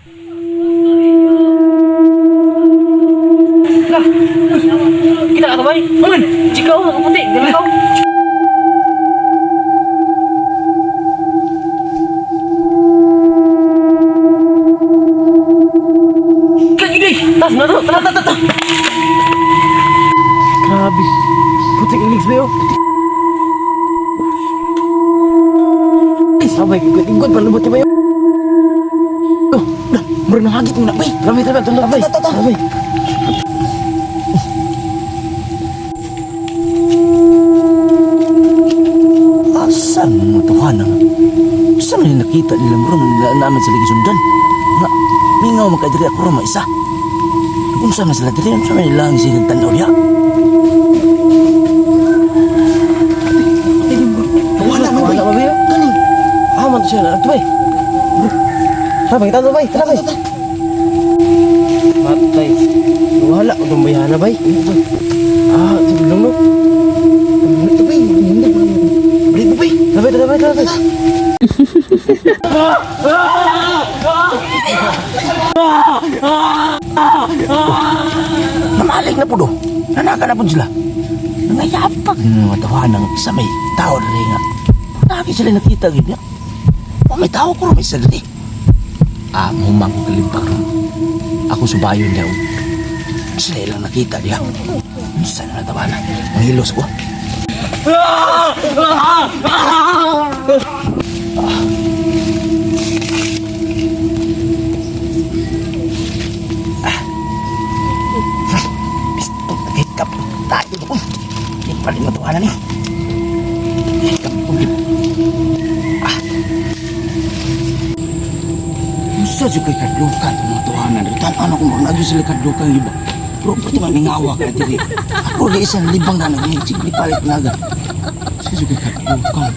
Lah. Kita ka bay? Man, chikaw ang puti, ganito. Kagigay! Tas na to! Tara, tara, tara! Grabe. Putik iligs ba yun? Sabay, igod-igod, palubot ba yun? Oh, dah, murag nangagit mo na, bay. Grabe, tara, tara, bay. Tara, bay. Asa man mga tawanan? Sa man nakita nila murag nila naman sila gisundan. Nga, mingaw man kay diri ako ra maisa. Unsa man sila diri, unsa man ilang silang tan-aw diha? Wala man, wala ba yun? Kani? Ah, man to siya na. Bay. Tara, bay, tara, bay, tara, bay. Matay. Wala, udong bayana, bay. Ah, tulong no. Ito bay, hindi ko Balik mo bay. Tara, bay, tara, bay, tara, bay. Namalik na po do. Nanaka na po sila. Nangayapag ng mga tawanan ng isa may tao diri nga. Lagi sila nakita gid niya. O may tao ko may isa diri. Ah, mumang ko kalimpag ron. Ako subayon daw. Sila ilang nakita diha. Saan na tawanan? Ang hilos ko. Pistol, hikap tayo doon. Hindi pa rin matuwanan eh. Hikap ulit. Ah. Unsa jud kay kadlukan itong mga tuwanan diri. Tan-an ako mga sila kadlukan iba. Pero pati man ningawa ka diri. Ako di isang libang na naging palit naga. Unsa jud kay kadlukan.